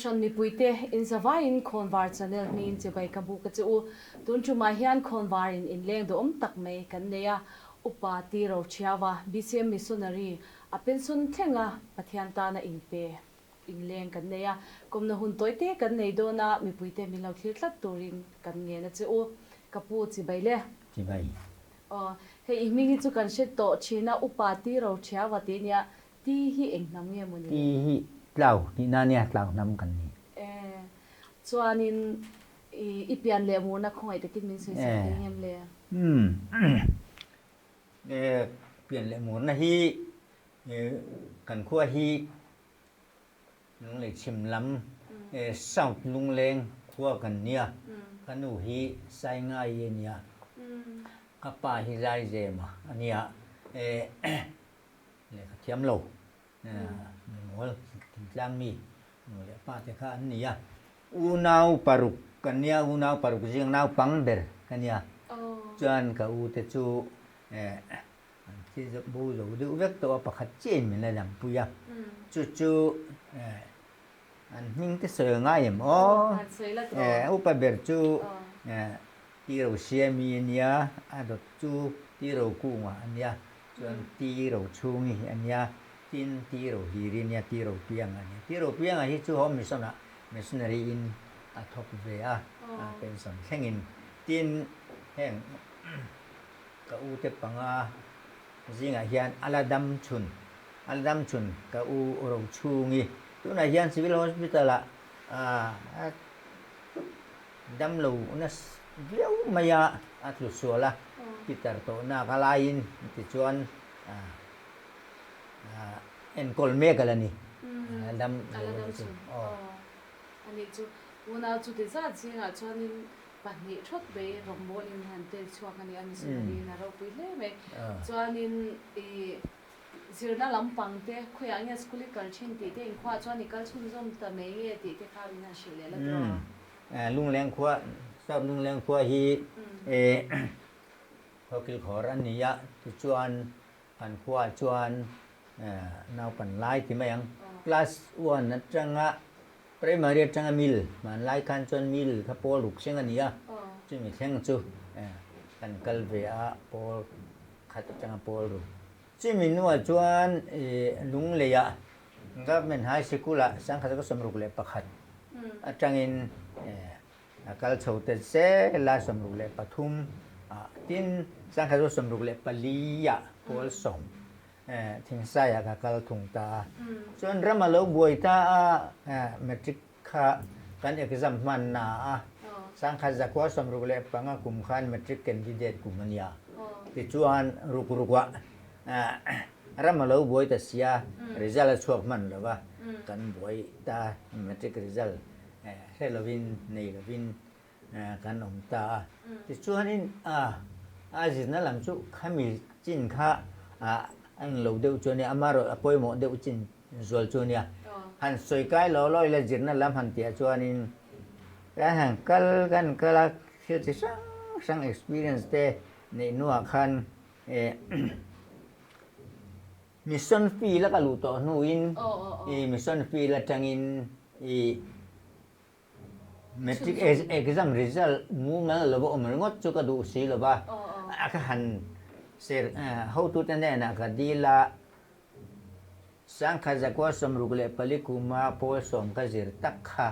Kohhran mipuite inzavaiin Khawnvar Channel hmingin chibai ka buk a che u. Tun tumah hian Khawnvarin inleng duhawm tak mai kan nei a, Upa Ti Rochhiava, BCM Missionary, a pension thlenga Pathian tana inpe inleng kan nei a. Kawmna hun tawite kan nei dawn a, mipuite min lo thlir tlat turin kan ngen a che u. Ka pu chibai le. Chibai. Aw, hei i hming hi chu kan hre tawh thin a, Upa Ti Rochhiava tih nia, Ti hi eng hnam nge maw ni le? Ti hi tlau tihna nia, tlau hnam kan ni. E, chuanin i i pian leh murna khawngaih takin min sawi sak thei ngem le? Umm, e, pian leh murna hi e, kan khua hi Lunglei chhim lam e, South Lungleng khua kan nia, ka nu hi Saingai a nia, ka pa hi Zaizema a nia, e, Lehkha thiam lo, mimawl thingtlang mi nu leh pa te kha an ni a. Unau paruk kan nia, unau paruk zing naupang ber ka nia. Chuan ka u te chu an thi bo zo deuh vek tawh a, pakhat chiahin min la dampui a. Chu chu an hming te sawi a ngai em aw? Upa ber chu Tiro Siami a nia, a dawt chu Tiro Kunga a nia. Chuan Ti Rochhungi hi a nia, tin Ti Rohliri a nia, Ti Ropianga a nia. Ti Ropianga hi chu Home Mission-ah missionary in a thawk ve a, pension thlengin. Tin, heng ka u te panga zingah hian a la dam chhun, a la dam chhun ka u Rochhungi. Tunah hian Civil Hospital-ah a Damlo nasa viau mai a, a tlu sual a, Peter tawhna ka laiin tichuan enkawl mek a la ni. A la dam lo a nih chu. Aw, a nih chu. Unau chu ti zat zingah chuanin pahnih thawt mai rawngbawlin han tel chhuak a ni a, missionary in a ropui hle mai. Chuanin i zirna lampang te khawiah nge school i kal thin tih te inkhuaah chuan i kal chhunzawm ta mai nge tih te kha min han hrilh leh la tawh a. Lungleng khua, South Lungleng khua hi Khawkilkhawr a ni a, tichuan kan khuaah chuan naupan lai ti mai ang. Class one atanga primary atanga mil, hmanlai khan chuan mil kha pawl ruk thleng a ni a, chumi thleng chu kan kal ve a, pawl khat atanga pawl ruk. Chumi hnuah chuan Lungleiah Government High Sikul-ah 1961 atangin a kal chho ta zel a, 63 ah tin 1964 ah pawl sawm Thingsaiah ka kal thung ta a. Chuan ram a lo buai ta a, Matric kha kan exam hman na a, 1965 kum khan Matric candidate kum a nia. Tichuan ruk rukah ram a lo buai ta sia, result a chhuak hman lo va, kan buai ta Matric result hre lovin nei lovin kan awm ta a. Tichuanin a zirna lam chu khami chin kha a englo deuh chu a nia, amaherawh a pawimawh deuh chin Zual chu nia. Han sawi kai lo lo ila zirna lam han tih ah chuanin kan han kal kan kal a, thil chi hrang hrang experience te neih hnuah khan eh mission field a ka luh tawh hnuin i mission field atangin i Matric exam result mumal lova awm ringawt chu ka duh si lova, ka han ser hotute hnenah ka dil a, 1964 kuma pawl sawm ka zir tak kha,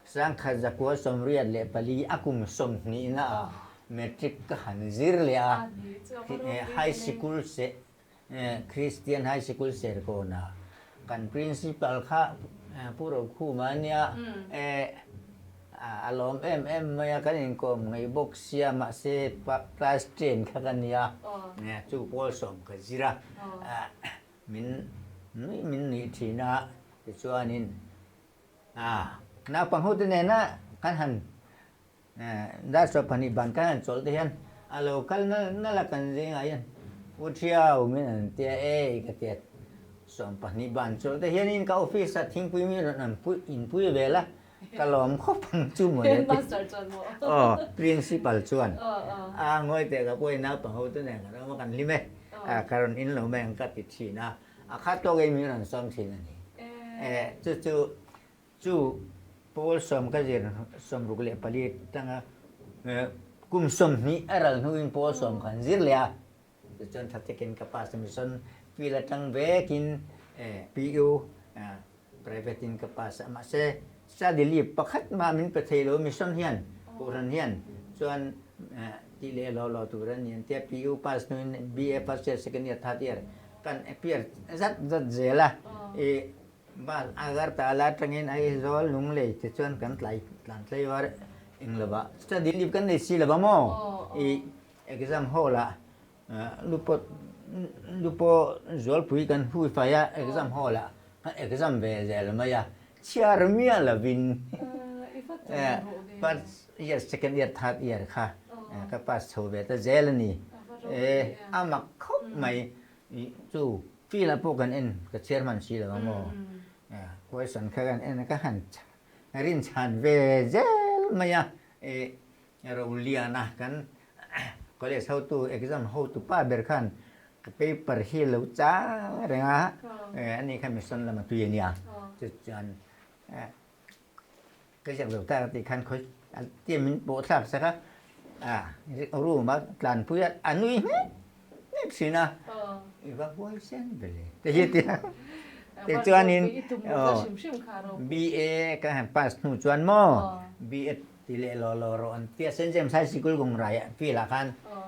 1984 a kum sawmhnihna ah matric ka han zir leh a, high sikul Christian High Sikul Serkawnah kan Principal kha Pu Rokhuma a nia, a lawm em em mai a, kan inkawm ngaih bawk sia, mahse class ten kha ka nia, chu pawl sawm ka zir a, min nuih min nuih thin a, tichuanin naupang hote nena kan han Dar sawp pahnih ban kan han chawlh te hian a lo kal nal nal a kan zingah hian U Thiau min an tia e ka ti a, 12 ban chawlh te hianin ka office ah thingpui mi rawn an pui inpui vel a, ka lawm khawp ang chu mawle ti. Aw principal chuan a ngawi teh ka pawhin naupang ho te nen kan awm a kan hlim e, ka rawn in lo mai ang ka ti thin a, a khat tawkin min rawn sawm thin a ni. Chu chu chu. Pawl sawm ka zir 64 atanga kum 20 a ral hnuin pawl sawm khan zir leh a. Tichuan tha takin ka pass a mission field atang vekin PU private in ka pass a mahse study leave pakhat mah min pe thei lo mission hian kohhran hian chuan tih leh lo lo tur a ni an tia PU pass hnuin BA first year second year third year kan appear zat zat zel a i bus Agartala atangin Aizawl Lunglei te chuan kan tlai tlan tlai var eng lova study leave kan nei si lova maw i Exam hall ah lupaw lupaw zualpui kan hui fai a, exam hall ah kan exam ve zel mai a, chhiar miah lovin first year, second year, third year kha ka pass chho ve ta zel a ni. A mak khawp mai chu field ah pawh kan en ka chhiar hman si lo ang aw, question kha kan en a ka han rinchhan ve zel mai a. Roliana kan college hotu exam hotu pa ber khan ka paper hi lo chang reng a, ani kha mission lama tui a nia, chu chuan ka ziak lo tak tih khan khawi tia min pawh thlak sak a, room a tlanpui a, a nui hmek hmek thin a, i va huai sen ve le te hi a ti a, tichuanin BA ka han pass hnu chuan maw B.Ed Ti leh law law rawh an tia Saint James High Sikul Gungrai ah field ah khan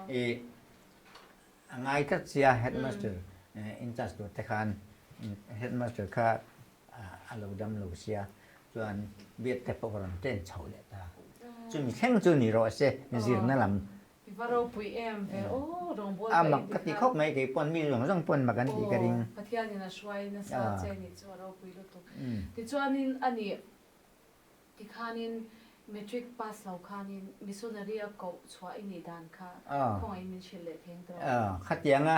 i a ngai tlat sia headmaster in charge tur te khan headmaster kha a lo dam lo sia chuan biak te pawh ka rawn ten chho leh ta chumi thleng chu ni rawh se zirna lam. I va ropui em ve aw rawngbâwl A mak ka ti khawp mai kei pawn mi zawng zawng pawn mak an tih ka ring. Pathianin a hruai nasa che nih chu a ropui lutuk. Tichuanin a nih. Tikhanin Matric pass lo khanin Missionary a koh chhuah i nih dan kha khawngaihin min hrilh leh theng tawh. Khatianga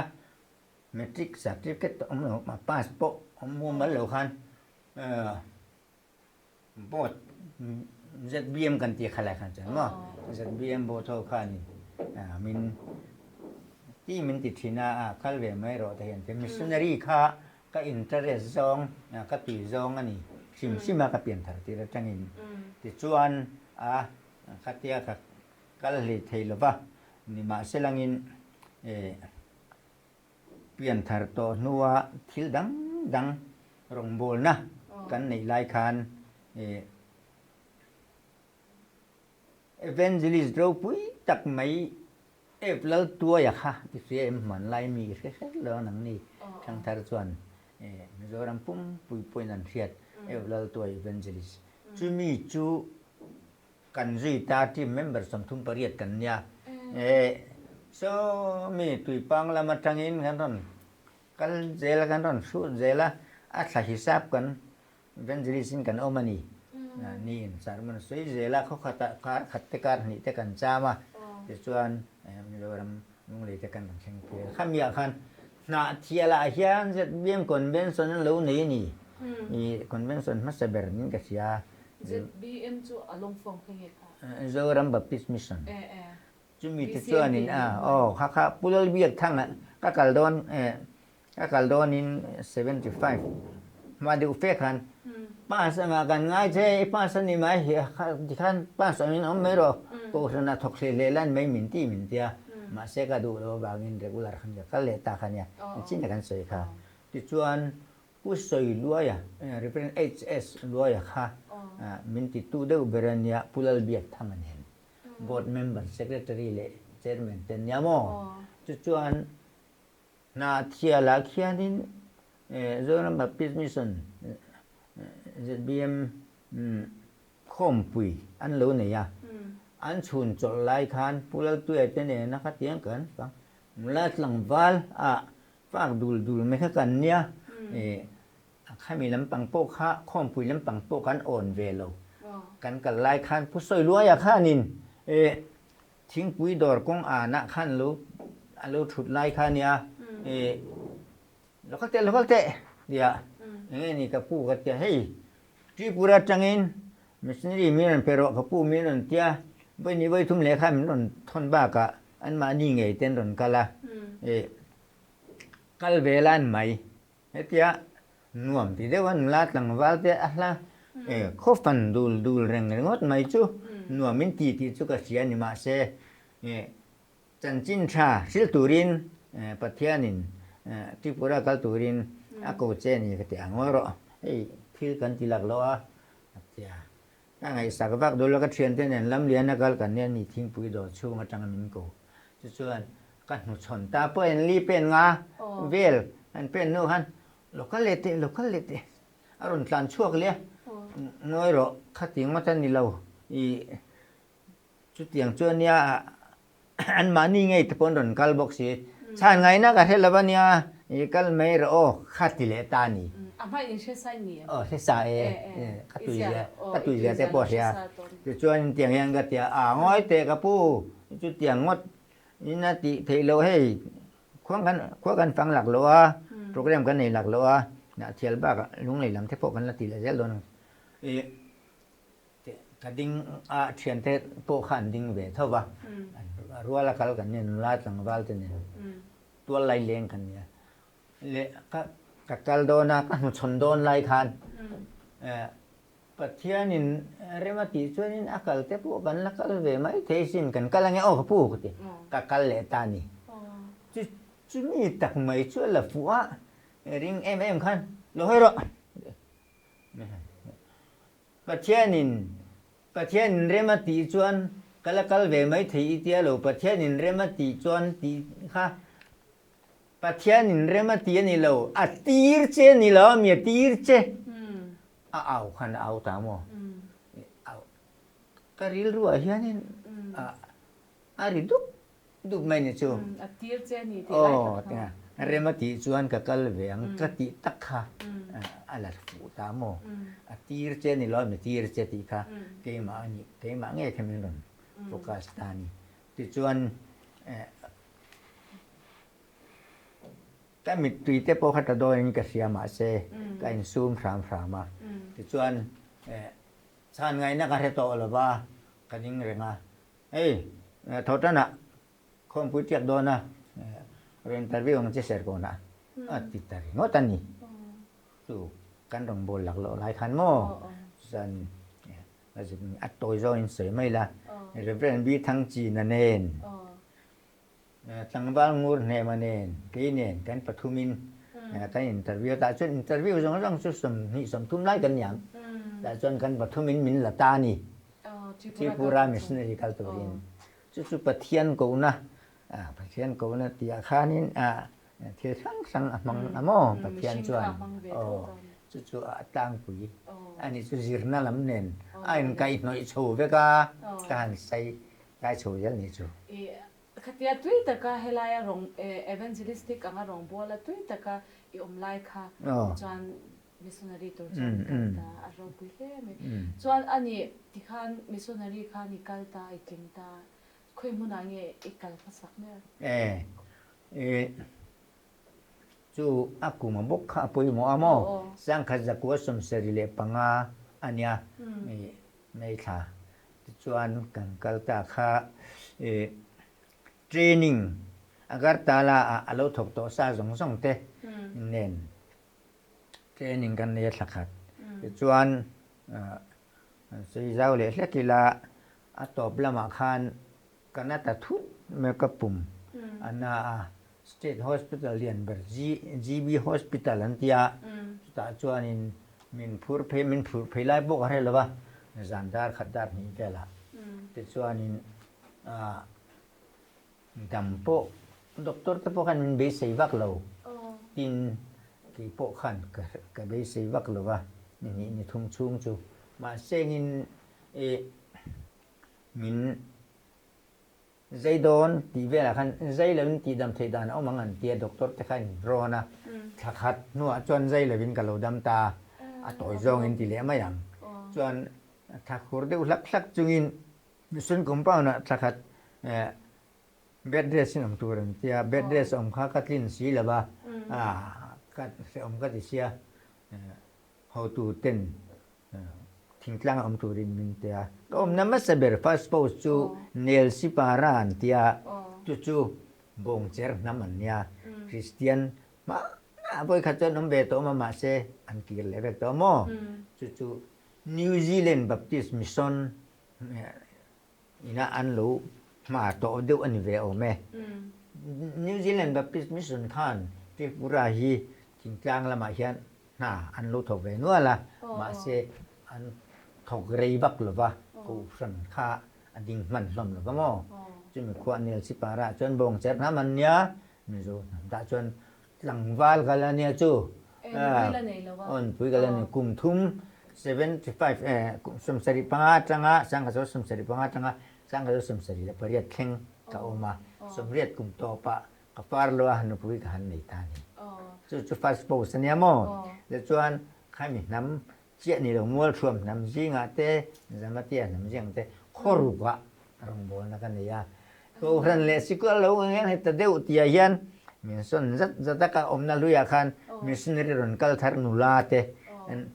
Matric certificate awm lo pass pawh awm mumal lo khan board ZBM kan tih kha lai khan chuan maw ZBM board ho khanin min ti min ti thin a kal ve mai rawh te hian Missionary kha Ka interest zawng, ka tui zawng a ni. Hrim hrim a ka pian thar tir atangin. Tichuan a khatia ka kal hlei thei lo va, nimahselangin pian thar tawh hnua thil dang dang rawngbawlna kan neih lai khan Evangelist ropui tak mai Ep Laltuaia kha i hria em hmanlai mi i hre hret lo ang nangni Thangthar chuan Mizoram pumpui pawhin an hriat Ep Laltuai Evangelist chumi chu kan zui ta team member 38 kan nia saw mi Tuipang lam atangin kan rawn kal zel a kan rawn hrut zel a a thla hisap kan Evangelist in kan awm a ni. Ni in sermon sawi zel a, khaw khatah kar khat te kar hnih te kan cham a, tichuan Mizoram Lunglei te kan rawn thleng phei a. Khamiah khan Hnahthialah hian ZBM Convention an lo nei a ni. I Convention hmasa ber niin ka hria. ZBM chu a lawng fawng kha nge kha? Zoram Baptist Mission. Chumi te chuanin a aw kha kha Pu Lalbiakthanga ka kal dawn Ka kal dawnin 75 hma deuh fe khan pass anga kan ngai che, i pass a ni mai hi tikhan pass angin awm mai rawh, kohhran ah thawk hlei hlei lan mai min ti min tia, mahse ka duh loh avangin regular khan ka kal leh ta kha nia, nichin a kan sawi kha. Tichuan Pu Sawi Luaia, Reverend HS Luaia kha min ti tu deuh ber a nia, Pu Lalbiakthanga nen board member, secretary leh chairman te an nia maw? Chuchuan Hna thialah khianin Zoram Baptist Mission, ZBM, khawmpui an lo nei a. An chhun chawlh lai khan Pu Laltuia te nena khatiang kan fang nula tlangval ah fak dul dul mai kha kan nia. Khami lampang pawh kha khawmpui lampang pawh kan awn ve lo. Kan kal lai khan Pu Sawiluaia khanin Thingpui dawr kawng anah khan lo a lo thut lai kha nia i lo kal teh lo kal teh tia enge ni ka pu ka tia hei Tripura atangin missionary min rawn pe rawh ka pu min rawn tia vawi ni vawi thum leh khan min rawn thawn bakah anmahni ngei te an rawn kal a i kal ve lan mai hetia nuam ti deuh a nula tlangval te a hla. Khaw fan dul dul reng ringawt mai chu nuam in ti tih chu ka hria ni mahse chanchin tha hril turin Pathianin Tripura kal turin a ko che a ni ka ti ang ngawi rawh. Hei thil kan ti lak lo a a ti a. Ka ngaihsak vak dul a ka thiante nen lamlian a kal kan nia ni thingpui dawr chhung atanga min ko. Chu chuan ka hnuchhawn ta pawh en li pen nga vel an pen hnu khan lo kal leh teh lo kal leh teh a rawn tlan chhuak leh a, ngawi rawh khati ngawt a ni lo i chutiang chu ania anmahni ngei te pawh an rawn kal bawk si, chhan ngaihna ka hre lo ania i kal mai rawh aw khati leh ta a ni. A hmai in hre sa in ni em? Aw hre sa e, ka tui zia ka tui zia te pawh a hria. Tichuan tiang hian ka ti a, a ngawi teh ka pu chutiang ngawt in a tih theih loh hei Khua kan khua kan fang lak loh a, program kan nei lak loh a, Hnahthial bakah lunglei lam te pawh kan la ti leh zel dawn a ni. Ih ka ding a thiante pawh kha an ding ve tho va, rual a kal kan nia nula tlangval te nen tual lai leng kan nia. Leh ka ka kal dawn a, ka hnuchhawn dawn lai khan Pathianin rem a tih chuanin a kal te pawh kan la kal ve mai thei sin, kan kal ange aw ka pu ka ti, ka kal leh ta a ni. Chu chumi tak mai chu a la fuh a, ring em em khan lo hawi rawh. Pathianin Pathianin rem a tih chuan ka la kal ve mai thei i tia lo, Pathianin rem a tih chuan tih kha Pathianin rem a ti a ni lo, a tir che a ni lo a mi a tir che. A au khan a au ta maw? Ka rilruah hianin a ri dup dup mai ni chu. A tir che a ni tih lai tak kha. Aw, rem a tih chuan ka kal ve ang ka tih tak kha a la fuh ta maw? A tir che a ni lo a mi tir che tih kha keimah a ni, keimah ngei kha min rawn focus ta a ni. Tichuan Ka mittui te pawh kha ta dawnin ka hria mahse ka insum hram hram a. Tichuan chhan ngaihna ka hre tawh lo va, ka ding reng a. Hei thawhtanah khawmpui tiak dawn a, rawn interview ang che ser kawnah a ti ta ringawt a ni. Chu kan rawngbâwl laklawh lai khan maw? Chuan a tawi zawngin sawi mai la, Reverend B Thangchina nen Tlangval ngur hnema nen, kei nen kan pathumin kan interview a, tah chuan interview zawng zawng chu 20 30 lai kan ni ang. Tah chuan kan pathumin min la ta a ni. Tripura missionary kal turin. Chu chu Pathian kohna, Pathian kohna tih ah khanin thil hrang hrang a hmang a maw Pathian chuan. Aw, chu chu a tlangpui a ni chu zirna lam nen a inkaihhnawih chho vek a, ka han sai Kai chho zel nih chu. I khatia tui taka helaia rawng evangelistic anga rawngbawla tui taka i awm lai kha chuan missionary tur chuan i kal ta a ropui hle mai. Chuan ani tikhan missionary khan i kal ta i tling ta khawi hmunah nge i kal hmasak ber? E i chu a kum a bawk kha a pawimawh a maw? Sangkhat zakua 75 a nia i Meithla tichuan kan kal ta kha i training Agartala ah a lo thawk tawh sa zawng zawng te nen training kan nei a thla khat. Tichuan sawi zau leh hlek ila a tawp lamah khan ka na ta thut mai ka pum a na a, State Hospital lian ber GB Hospital an ti a, chutah chuanin min phur phei min phur phei lai pawh ka hre lo va, zan dar khat dar hnih velah tichuanin dam pawh doctor te pawh khan min beisei vak lo, tin kei pawh khan ka beisei vak lo va, ni hnih ni thum chhung chu mahse engin ih Min zai dawn tih velah khan zai lovin tihdam theih dan a awm ang an ti a, doctor te kha in rawn a, thla khat hnuah chuan zai lovin ka lo dam ta, a tawi zawngin ti leh mai ang. Chuan thla khur deuh hlak hlak chungin mission compound ah thla khat bed rest in awm tur an ti a, bed rest awm kha ka tlin si lo va, ka hrehawm ka ti sia, hotu ten Thingtlang a awm turin min ti a. Ka awmna hmasa ber first post chu Nelsipara an ti a, chu chu Bawngcher hnam an nia. Kristian hma vawikhat chuan awm ve tawh awm a, mahse an kir leh vek tawh maw? Chu chu. New Zealand Baptist Mission ina an lo hma tawh deuh a ni ve awm e. New Zealand Baptist Mission khan Tripura hi thingtlang lamah hian hna an lo thawk ve nual a, mahse an thawk rei vak lo va, kohhran kha a ding hman hlawm lo va maw? Chumi khua Nelsipara ah chuan bawngcher hnam an nia, Mizo hnam tah chuan tlangval kal a nia chu. Aw nupui kal a ni kum thum 75 75 atanga 1975 atanga 1978 thleng ka awm a, 80 kum tawpah ka far lo a nupui ka han nei ta a ni. Chu chu first post a nia maw? Tichuan khami hnam chiah ni lo Mualthuam hnam zingah te Zamatia hnam zingah te khawrukah rawngbawlna ka nei a. Kohhran leh sikul lo ngang heta deuh tihah hian min sawn zat zat a, ka awmna hluiah khan missionary rawn kal thar nula te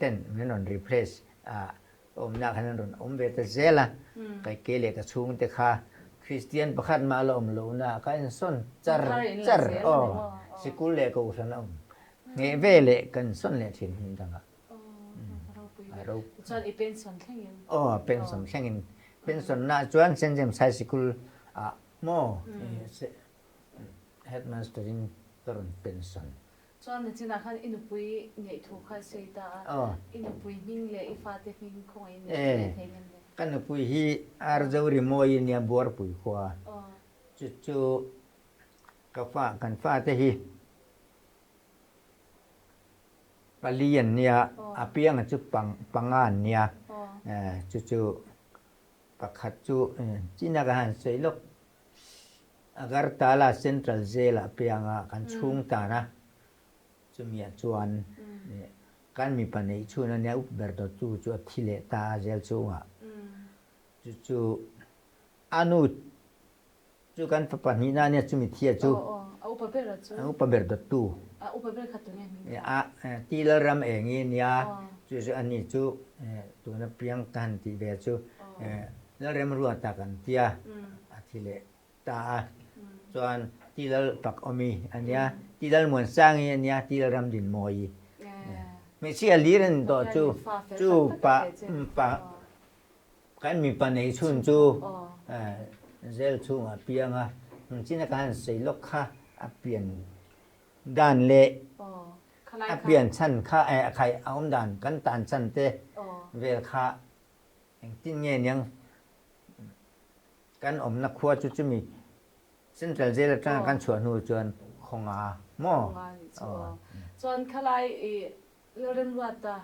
ten min rawn replace a, ka awmna khan an rawn awm ve ta zel a. Ka ke leh ka chhungte kha Kristian pakhat mah la awm lohna ka insawn char char aw, sikul leh kohhran a awm ngheh ve leh kan sawn leh thin hmun dangah. Chuan i pension thlengin? Aw, pension thlengin. Pension na chuan St. James High Sikul ah maw headmaster in ka rawn pension. Chuan nachinah khan i nupui neih thu kha i sawi ta a, i nupui hming leh i fate hming khawngaih in min hrilh leh thei ngem le? Ka nupui hi Arzo Rimawi nia Buarpui khua. Chu chu ka fa, kan fate hi Pali an nia, a pianga chu panga an nia, chu chu pakhat chu china ka han sawi lawk, Agartala Central Jail ah pianga kan chhung tan a, chumiah chuan kan mipa neih chhun a nia up ber dawttu chu a thi leh ta a jail chhungah, chu chu a nu Chu kan fapa hnihna ania chumi thia chu. Aw aw, a upa ber a chu. A upa ber dawttu. A upa ber kha tunge hming kha? A ti Lalram engi ania, chu chu ani chu tuna piang ka han tih ve chu Lalrem Ruata kan tia a thi leh ta a. Chuan Ti Lal Pak Awmi ania, Ti Lal Muansangi ania, Ti Lalram Dinmawi. Hmeichhia lir an tawh chu, chu pa pa Kan mipa nei chhun chu zel chhungah a piang a, hnungchina ka han sawi lawk kha a pian dan leh a pian chhan kha a khai a awm dan kan tan chhan te vel kha engtin nge niang kan awmna khua chu chumi Central Jail atanga kan chhuah hnu chuan khawnga maw? Chuan khalai i Lalremruata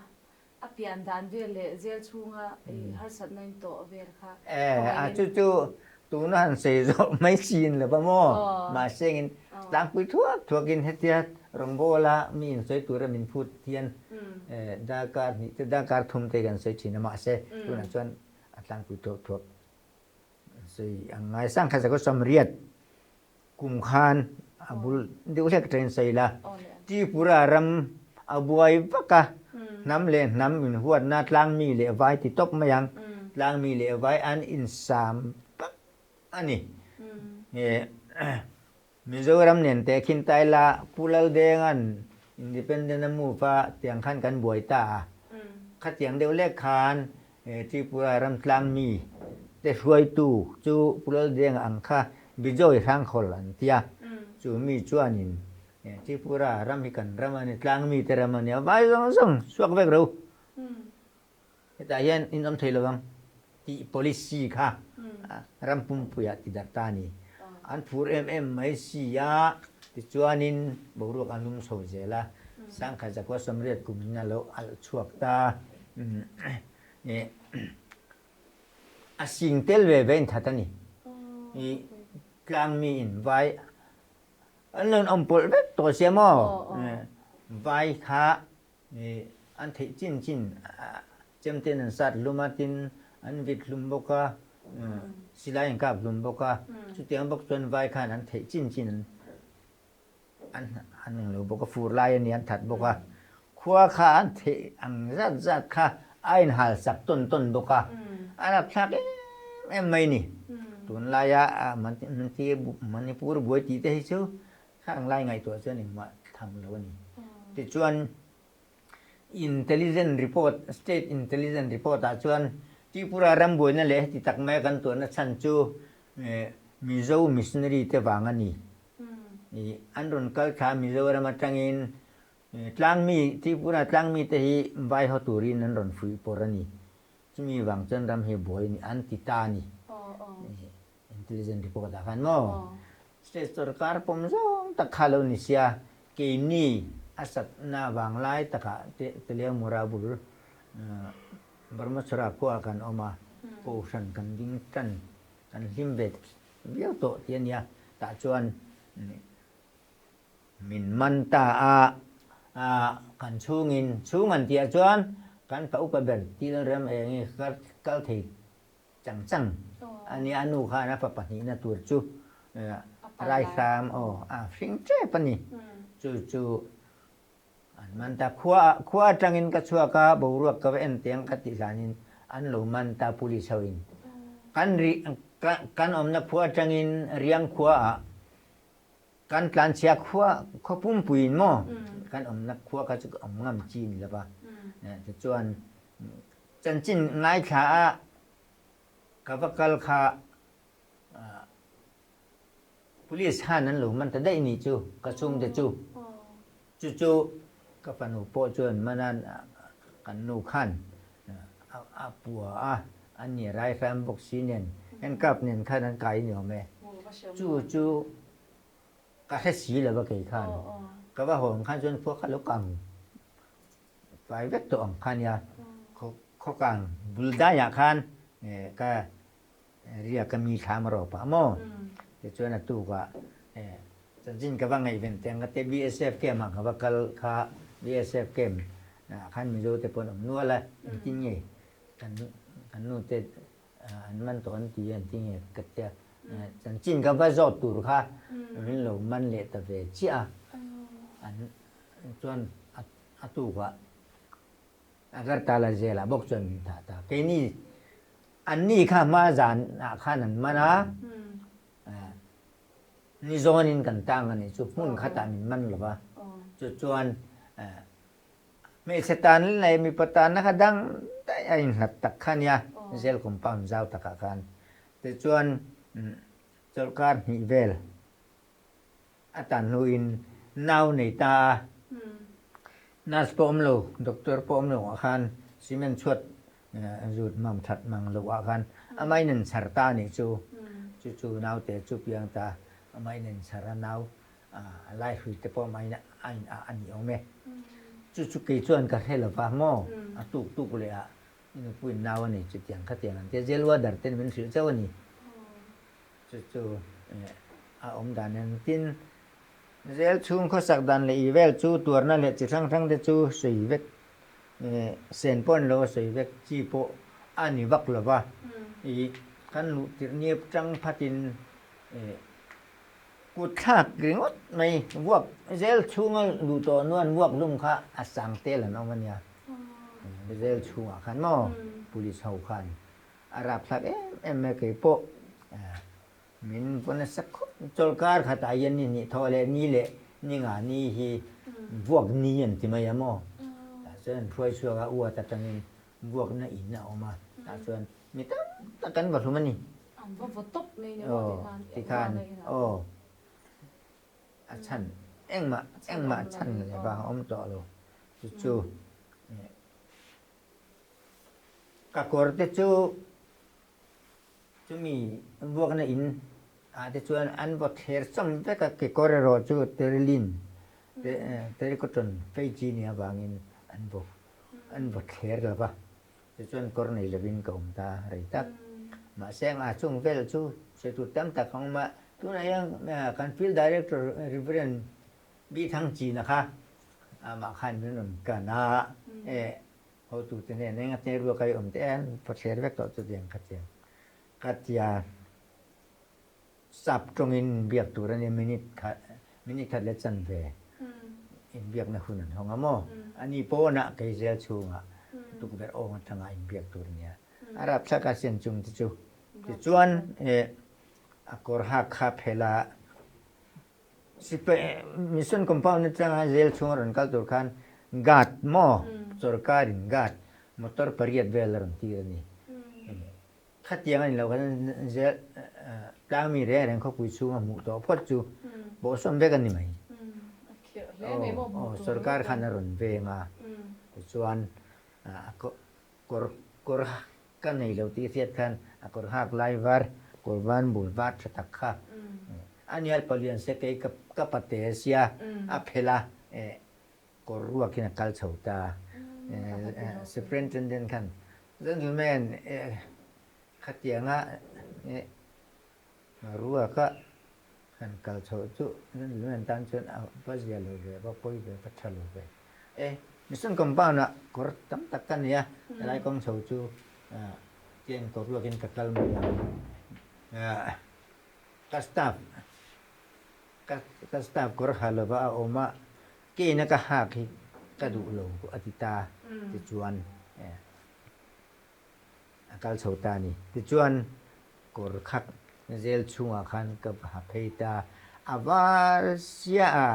A pian dan vel leh zel chhunga i harsatna in tawh vel kha Eh, a chu chu tuna han sei zawh mai chin lo va maw? Mahse engin tlangpui thuak thuakin hetia rawngbawla mi insawi tura min phut hian eh darkar hnih te darkar thum te kan sawi thin a, mahse tunah chuan a tlangpui thuak thuak sawi ang ngai sang kha zakhaw sawmriat Kum khan a bul deuh hlek atangin sawi la, Tripura ram a buai vak a, hnam leh hnam inhuatna tlangmi leh vai ti tawp mai ang, tlangmi leh vai an insam vak a ni. Mizoram nen teh khin ta ila Pu Laldenga'n Independent a move a tiang khan kan buai ta a, khatiang deuh lek khan Tripura ram tlangmi te hruaitu chu Pu Laldenga ang kha Bijoy Hrangkhawl an ti a, chu mi chuanin Tripura ram hi kan ram a ni, tlangmi te ram a ni a, vai zawng zawng suak vek ro. Hetah hian in awm thei lo ang tih policy kha ram pumpuiah ti darh ta a ni. An phur em em mai si a, tichuanin boruak an lum chho zel a, Sangkhat zakua sawmriat kum in a lo alh chhuak ta. A sing tel ve ve in that a ni. I tlangmi in vai an lo awm pawlh vek tawh sia maw? Vai kha an theih chin chin chemten an sat hlum a, tin an vit hlum bawk a, silai an kap hlum bawk a. Chutiang bawk chuan vai khan an theih chin chin an an eng lo bawk a, fur lai a ni an that bawk a, khua kha an theih ang zat zat kha a inhal sak tawn tawn bawk a, a rapthlak em em mai ni. Tunlaia Manipur buai tih te hi chu khang lai ngaihtuah chuan engmah tham lo a ni. Tichuan. Intelligent report, State Intelligent report ah chuan Tripura ram buaina leh heti tak maia kan tuahna chhan chu Mizo missionary te vang a ni. An rawn kal thla Mizoram atangin tlangmi, Tripura tlangmi te hi vai haw turin an rawn fuih pawr a ni. Chumi vang chuan ram hi buai a ni, an ti ta a ni. Intelligent report ah khan maw? State sorkar pawm zawng tak kha lo ni sia, keini a satna vang lai takah Teliamura bul Brahmachhara khua kan awm a, Kohhran kan ding tan, kan hlim ve viau tawh tih a nia, tah chuan min man ta a, kan chhungin chhung an tihah chuan kan pa upa ber Tilrem eng hi kal thei Chang chang a nia a nu khan a fapa hnihna tur chu Raihram aw a hring tep a ni. Chu chu an man ta khua khua atangin ka chhuak a boruak ka va en teng ka tih hlanin an lo man ta police ho in. Kan ri kan awmna khua atangin Riang khua ah kan tlanchhia khua khaw pumpuiin maw kan awmna khua kha chu ka awm ngam chi ni lova. Tichuan Chanchin ngaithla a ka va kal kha Police khan an lo man ta daih nih chu ka chhungte chu. Chu chu ka fanu pawh chuan manan kan nu khan a pua a, an ni raihram bawk si nen handcuff nen khan an kai ni awm e. Chu chu ka hre si lo va kei khan. Ka va hawn khan chuan khua kha lo kang Fai vek tawh ang kha nia. Khaw kang bul daiah khan ka riak a mi thlam a rawp ah maw? Tichuan a tukah chanchin ka va ngaihven teng ka te BSF camp ah ka va kal kha BSF camp ah khan Mizo te pawh an awm nual a, engtin nge kan nu te an man tawh an ti a engtin nge ka tia chanchin ka va zawt tur kha min lo man leh ta ve chiah a, an chuan a tukah Agartala jail ah bawk chuan min thah ta. Keini anni kha hma zan ah khan an man a, ni zawnin kan tang a nih chu hmun khatah min man lo va. Chu chuan hmeichhe tan leh mipa tanna kha dang daih a inhlat tak kha nia jail compound zau takah khan. Tichuan chawlhkar hnih vel A tan hnuin nau nei ta a, nurse pawh awm lo, doctor pawh awm lo ah khan cement chhuat zut mam that mang loh ah khan amah in an chhar ta a nih chu. Chu chu naute chu piang ta, amah in an chhar a nau a lai hrui te pawh amah in a in ah a ni awm e. Chu chu kei chuan ka hre lo va maw, a tuk tuk leh ah i nupuiin nau a nei chutiang khatiang an tia, jail warder ten min hrilh chauh a ni. Chu chu a awm dan en. Tin, zel chhung khawsak dan leh i vel chu tuarna leh chi hrang hrang te chu sawi vek, sen pawh an lo a sawi vek chi pawh a ni vak lo va. I kan luh tirh niap tang phatin kut thlak ringawt mai vuak zel chhunga luh tawh nuan vuak hlum kha a sang tel an awm a nia. Zel chhungah khan maw police ho khan A rapthlak em em mai kei pawh min vaw nasa khawp. Chawlhkar khatah hian ni hnih thawh leh ni leh ni nga ni hi vuak ni an ti mai a maw? Tah chuan an hruai chhuak a, uat atangin vuakna in a awm a, tah chuan mi tam tak an va hlum a ni. An va vaw tawp mai ni maw tikhan? Aw, a chhan engmah engmah chhan leh vang a awm tawh lo. Chu chu Ka kawr te chu chumi vuakna in ah te chuan an vaw thler chawm vek a, kekawr erawh chu terilin terrycotton fei chi nih avangin an vaw an vaw thler lo va, tichuan kawr nei lovin ka awm ta rei tak. Mahse a chung vel chu sawi tur tam tak a awm a, tunah hian kan field director Reverend Bithangchina kha amah khan min rawn kan a, Hotute nen eng a te ruak a i awm te em phawthler vek tawh chutiang kha chiang ka tia sap tawngin biak tur a nia minute khat minute khat leh chanve inbiakna hun an hawng a maw ani pawnah kei zel chhungah tukverh awng atanga inbiak tur a nia a rapthlak a siam chung te chu tichuan a kawr hak kha phel a Sipai mission compound atanga jail chhunga rawn kal tur khan Guard maw sorkarin guard motor pariat vel a rawn tir a ni. Khatiang a ni lo khan zel tlangmi reng reng khawpui chhunga hmuh tawh phawt chu bawhsawm vek a ni mai. Aw sorkar khan a rawn veng a, tichuan kawr kawr ka nei lo tih hriat khan a kawr hak lai var kawr van bul var tha tak kha a nial palian se kei ka pate sia a phelh a kawr ruakin a kal chho ta. Superintendent khan gentleman khatianga ruaka han kal chho chu gentleman tan chuan a va zia lo ve va pawi ve va tha lo ve. E mission compound ah kawr tam tak ka nei a helai kawng chho chu tiang kawr ruakin ka kal mai ang. Ka staff Ka ka staff kawr ha lova a awm a, keina ka hak hi ka duh lo a ti ta tichuan a kal chho ta a ni. Tichuan kawr khat zel chhungah khan ka va ha phei ta, a var sia a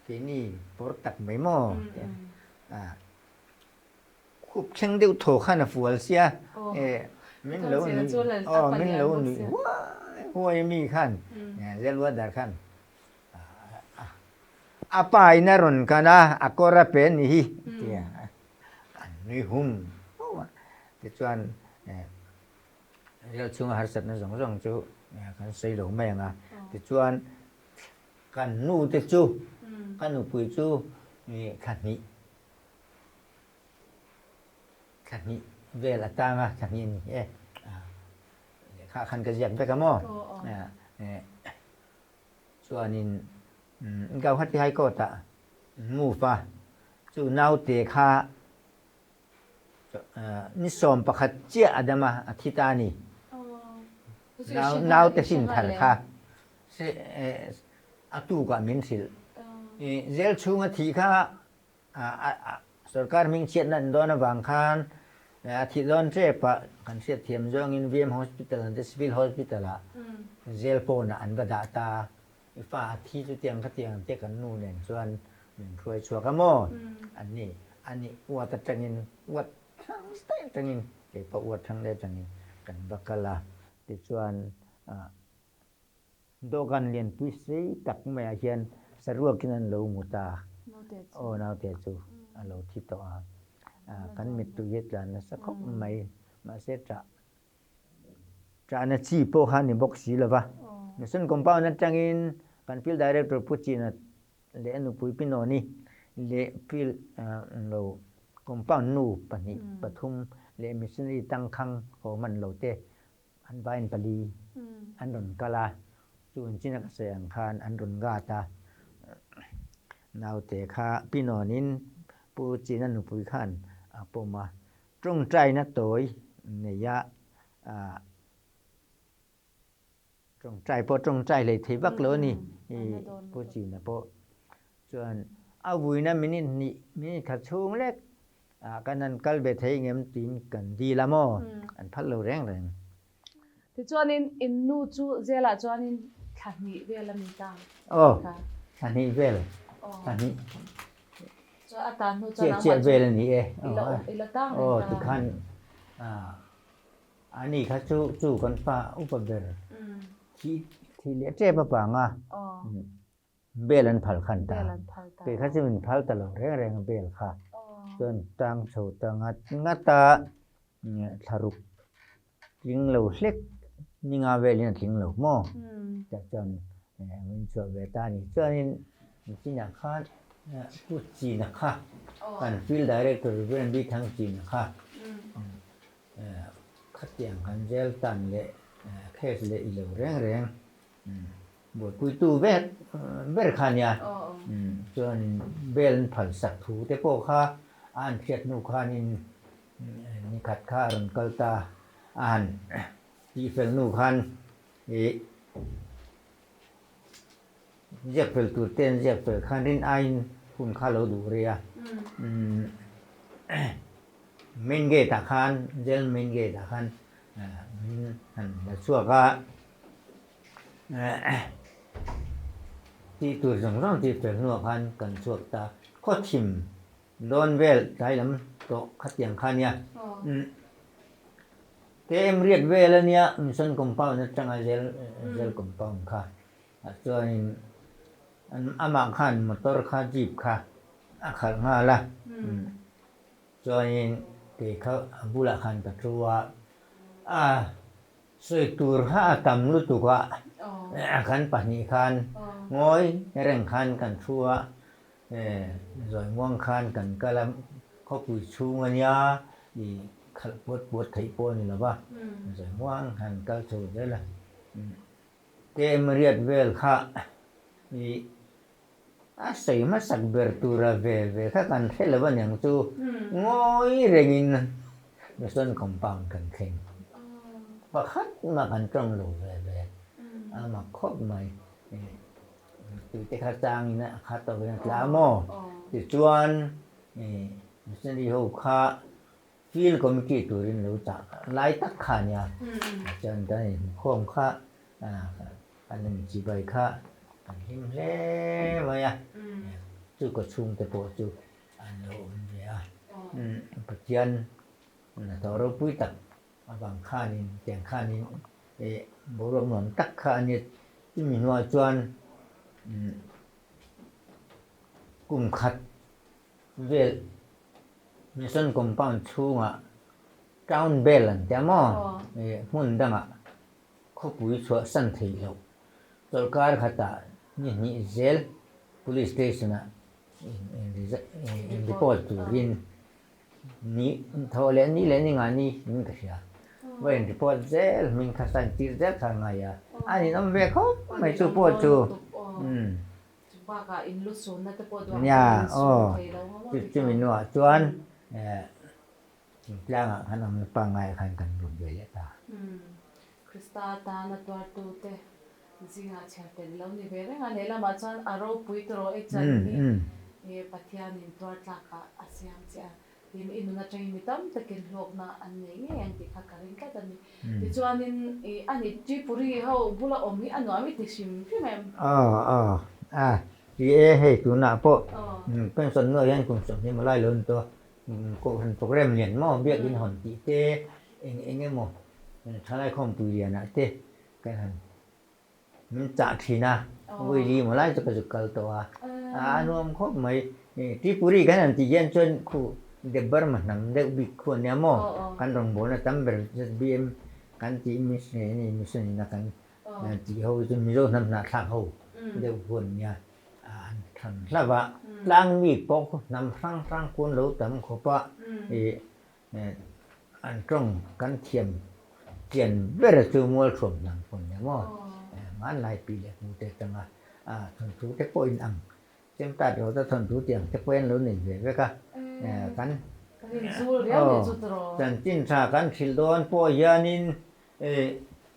keini pawr tak mai maw a. Khup thleng deuh thaw khan a fual sia min lo nuih aw min lo nuih huai huai a mi khan Zelwadar khan a pa in a rawn kan a a kawr a pe a ni hi tia an nui hum hum a tichuan Zel chhunga harsatna zawng zawng chu kan sawi lo mai ang a tichuan kan nu te chu ka nupui chu thla hnih Thla hnih vel a tang a, thla hnih a ni e. Lehkha khan ka ziak vek a maw? Chuanin Gauhati High Court ah move a, chu naute kha ni 11 chiah a dam a, a thi ta a ni. Naute hrin thar kha a tukah min hrilh. Zel chhunga thih kha Sorkar hming chhiatna an dawn avang khan a thih dawn tep a, kan hriatthiam zawngin VM Hospital an te Civil Hospital ah jail pawnah an va dah ta a, i fa a thi chutiang khatiang ang te kan nu nen chuan min hruai chhuak a maw? An ni, a nih uat atangin uat thlang daih atangin kei pawh uat thlang daih atangin kan va kal a, tichuan Dawhkan lianpui sei tak maiah hian saruakin an lo mu ta. Aw naute chu a lo thi tawh a. Kan mittui hi a tlan nasa khawp mai. Mahse ṭah ṭahna chi pawh kha a ni bawk si lo va. Mission compound aṭangin kan field director Pu China leh a nupui Pi Nawni leh field lo compound nu pahnih pathum leh missionary tangkhang haw hman lo te An vain pali an rawn kal a, chu an chin a ka sawi ang khan an rawn gat a, naute kha pinawnin Pu China nupui khan a pawm a, tawngtaina tawi nei a, tawngtai pawh tawngtai hlei thei vak lo a ni, Pu China pawh chuan a vuina minute hnih minute khat chhung lek Ah kan han kal ve thei ngem tiin kan dil a maw? An phal lo reng reng. Tichuanin in nu chu zelah chuanin thla hnih vel a mi ta. Aw, thla hnih vel. Thla hnih. Chuan a tan hnu chuan Chiah chiah vel a ni e. I la tang reng ta. Aw, tikhan ani kha chu chu kan pa upa ber thi thi leh tep avanga Bel an phal khan ta. Kei kha chu min phal ta lo reng reng a bel kha. Chuan tang chho ta ngat ngat a, thlaruk tling lo hlek ninga velin a tling lo maw? Tah chuan min chhuah ve ta a ni. Chuanin Chinah khan Pu China kha kan Field Director Reverend B Thangchina kha khatiang kan jail tan leh case leh i lo reng reng. Buaipuitu vek ber kha nia. Chuan bel an phal sak thu te pawh kha a han hriat hnu khanin nikhat kha a rawn kal ta a han tihfel hnu khan ih ziak fel tur te an ziak fel khan rin aiin hun kha lo duh rih a. Main gate ah khan jail main gate ah khan min han la chhuak a. Tih tur zawng zawng tih fel hnuah khan kan chhuak ta. Khaw thim Dawn vel tlai lam tawh khatiang kha nia. KM riat vel a nia Mission Compound atanga Zel Zel Compound kha ah chuanin amah khan motor kha jeep kha a khalh nghal a. Chuanin kei kha a bulah khan ka thu a, a sawi tur kha a tam lutuk a, kan pahnih khan ngawi reng khan kan thu a, zawimuang khan kan kal a, khawpui chhung a nia i khalh puat puat theih pawh a ni lo va, zawimuang khan kal chho zel a. KM riat vel kha i A sawi hmasak ber tura ve ve kha kan hre lo aniang chu ngawi rengin Mission Compound kan thleng. Pakhat mah kan tawng lo ve ve. A mak khawp mai. Tute kha changin a khat tawkin a tla maw? Tichuan missionary ho kha Field Committee turin lo chah lai tak kha ania. Chuan kan inhmukhawm kha An inchibai kha an hlim hle mai a, chu ka chhungte pawh chu an lo awm ve a. Pathian hnathawh ropui tak avang khanin tiang khanin boruak nuam tak kha a nia. Chumi hnuah chuan kum khat vel Mission Compound chhungah Town Bell an tia maw? Hmun dangah Khawpui chhuahsan theih loh. Chawlhkar khatah ni hnih zel Police Station-ah in report turin ni thaw leh ni leh ni nga ni in ka hria. Va in report zel hming kha sign tir zel kha a ngai a, a ninawm ve khawp mai chu pawh chu. Nia aw chumi hnuah chuan Tlangah khan awmna pangngai khan kan lut ve leh ta. Krista tana tuartute zingah chhiar tel lo ni ve reng a, lehlamah chuan a ropui tawh e chan hi Pathianin tuar tlakah a siam che a, tin i nun atangin mi tam takin hlawkna an nei ngei ang tih kha ka ring tlat a ni. Tichuanin a ni Tripuri ho bula awm hi a nuam i ti hrim hrim em? Aw aw a ti e hei tunah pawh pension nuai hian kum 20 malai lo ni tawh a. Kohhran program lian maw biakin hawn tih te eng eng emaw thalai khawmpui lianah te kan han min chah thin a, Vawi maw lai chu ka zuk kal tawh a, a nuam khawp mai. Tripuri kan han tih hian chuan khu Debbarma hnam deuh bik khu a nia maw, kan rawngbawlna tam ber ZBM kan tih mission ina kan tih ho chu Mizo hnam hnahthlak ho deuh khu an nia. An than hlauh a, tlang mi pawh khu hnam hrang hrang kun lo tam khawp a, ih an tawng kan thiam chian ber chu mualthuam hnam pawh nia maw, hmanlai pi leh pu te atanga thawnthu te pawh in ang chem tat lo ta thawnthu tih ang te pawh hian lo nei ve vek a, kan chanchin tha kan hrilh dawn pawh hianin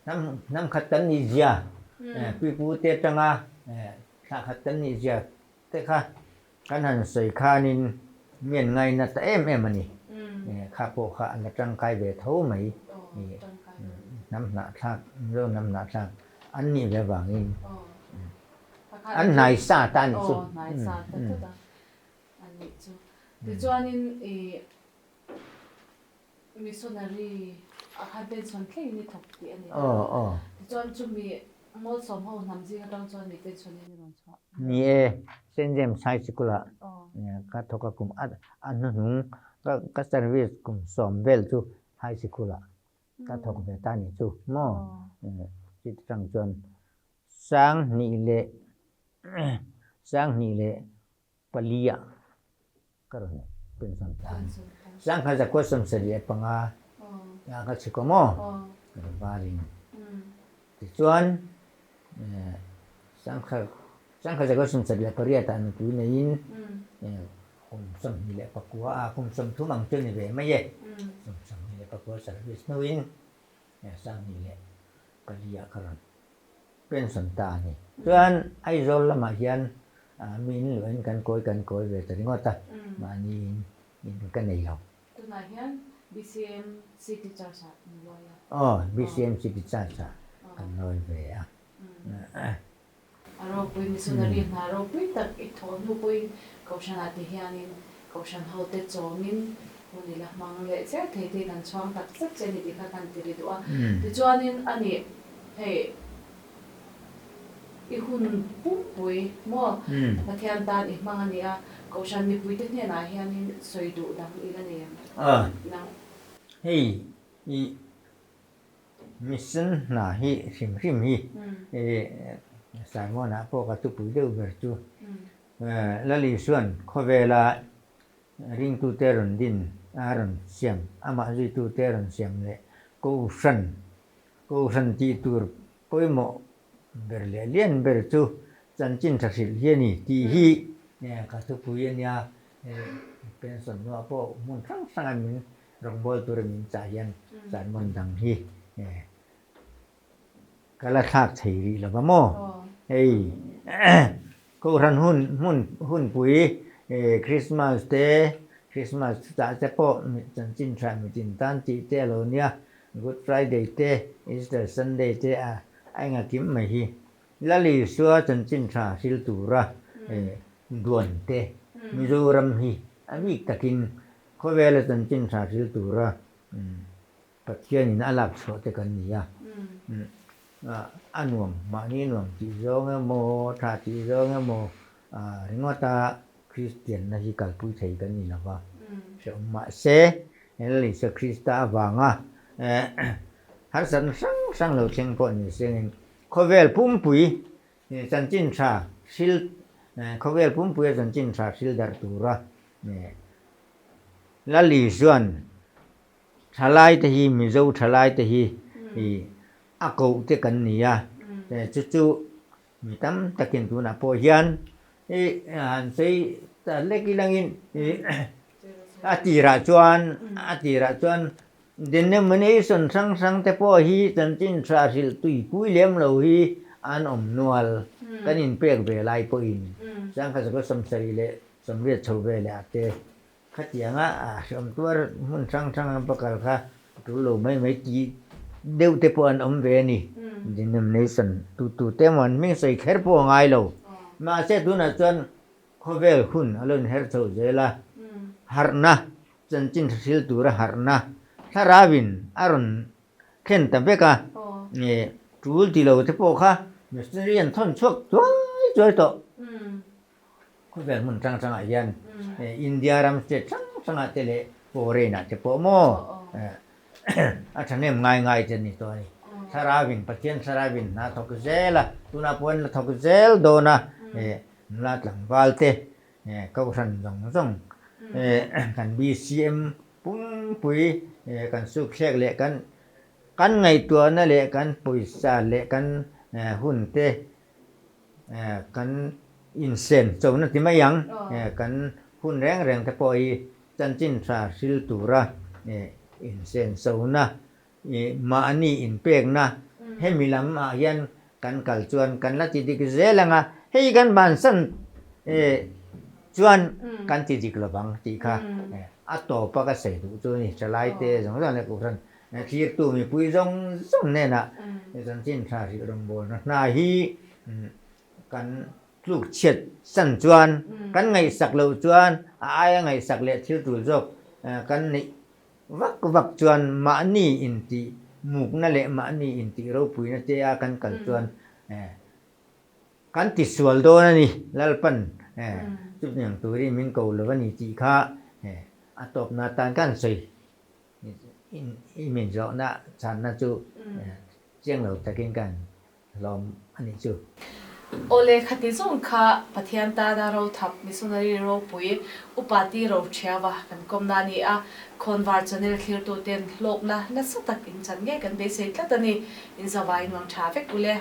Hnam khat kan nih zia, pipu te atanga thlah khat kan nih zia te kha kan han sawi khanin mi an ngaina ta em em a ni. Kha pawh kha an la tangkai ve tho mai. Hnam hnahthlak, Mizo hnam hnahthlak an nih ve avangin an hnai sa ta a nih chu. Tichuanin Missionary a khan pension thlengin i thawk tih a ni a. Tichuan chumi Mawlsawm ho hnam zing atang chuan mi pension in i rawn chhuah. Ni e, Saint James High School ah ka thawk a kum a hnuhnung ka service kum 10 vel chu High School ah ka thawk ve ta ni chu maw. Chutah tang chuan 2004 ah Ka rawn pension ta a ni. Sangha zakua 75 ah ka chhuk a maw? Ka rawn varin. Tichuan sangha zakua 78 ah nupui neiin kum 29 ah kum 30 ang chu a ni ve mai e. Kum 24 service hnuin 24 ah ka rawn Pension ta a ni. Chuan Aizawl lamah hian mi in luahin kan kawi kan kawi ve ta ringawt a, mahni in in ka nei lo. Tunah hian BCM City Church ah an lawi a. Aw, BCM City Church ah kan lawi ve a. A ropui missionary hna ropui tak i thawh hnu pawhin Kohhranah te hianin. Kohhran hote chawmin hun i la hmang leh zel thei te kan chhuang tak zet che a ni tih kha kan ti ri duh a. Tichuanin a nih hei i hun pumpui maw Pathian tan i hmang a ni a, Kohhran mipuite hnenah hianin sawi duh dang i la nei em? Nang. Hei i Mission hna hi hrim hrim hi Simon-ah pawh ka thupui deuh ber chu Lali chuan khawvela ringtute rawn din a rawn siam, amah zuitute rawn siam leh Kohhran, Kohhran tih tur pawimawh ber leh lian ber chu chanchin tha hrilh hi a ni tih hi ka thupui a nia. Pension hnuah pawh hmun hrang hranga min rawngbâwl tura min chah hian sermon dang hi Ka la thlak thei rih lo va maw? Hei Kohhran hun hmun hunpui Christmas te Christmas chutah te pawh chanchin tha mitin tan tih te a lo nia, Good Friday te Easter Sunday te a enga kim mai hi. Lal Isua chanchin tha hril tura duan te Mizoram hi a bik takin khawvela chanchin tha hril tura Pathianin a lak chhuah te kan ni a, a nuam, mahni nuam tih zawng emaw, tha tih zawng emaw ringawta Kristianna hi kalpui thei kan ni lo va, hrehawm mahse Lal Isua Krista avanga harsatna hrang hrang lo thleng pawh ni sengin khawvel pumpui chanchin tha hril khawvel pumpuia chanchin tha hril darh tura Lal Isua'n Thalai te hi Mizo thalai te hi a koh te kan ni a, chu chu mi tam takin tunah pawh hian i han sawi ta lek ilangin a tirah chuan a tirah chuan denomination hrang hrang te pawh hi chanchin tha hrilh tuipui lem lo hi an awm nual kan inpek ve lai pawhin Sangkhat 1978 chho veleh ah te Khatianga a hriam tuar hmun hrang hrang a va kal kha tul lo mai mai tih deuh te pawh an awm ve a ni. Denomination tu tu te emaw an hming sawi kher pawh a ngai lo. Mahse tunah chuan khawvel hun a lo inher chho zel a, harhna, chanchin hrehril tura harhna thlarauin a rawn thlen ta vek a, tul ti lo te pawh kha missionary an thawn chhuak chuai chuai tawh. Khawvel hmun hrang hrangah hian India ram state hrang hrangah te leh foreign ah te pawh maw a thahnem ngai ngai te ni tawh a ni. Thlarauin Pathian thlarauin hna thawk zel a, tunah pawh an la thawk zel dawn a, nula tlangval te kohhran zawng zawng kan BCM pumpui kan sukthlek leh kan kan ngaihtuahna leh kan pawisa leh kan hun te Kan insen chona ti mai ang, kan hun reng reng te pawh hi chanchin tha hril tura insen chona, mahni inpekna hemi lam ah hian kan kal chuan kan la ti dik zel ang a, hei kan bansan chuan kan ti dik lovang tih kha a tawpa ka sawi duh chu a ni, thalai te zawng zawng leh Kohhran Thirtu mipui zawng zawng hnenah chanchin tha hrilh rawngbawlna hna hi kan tluk chhiat san chuan, kan ngaihsak loh chuan a aia ngaihsak leh thil tul zawk kan neih vak vak chuan mahni intih mukna leh mahni intih ropuina te a kan kal chuan kan tisual dawn a ni, Lalpan chutiang turin min ko lo a ni tih kha a tawpna atan kan sawi. I min zawhna chhanna chu chiang lo takin kan hlawm a nih chu. Awle khati zawng kha Pathian tana rothap missionary ropui Upa Ti Roṭhiava kan kawmna a ni a, Khawnvar channel thlirtuten hlawkna nasa tak in chan ngei kan beisei tlat a ni. Inzavai nuam tha vek ule.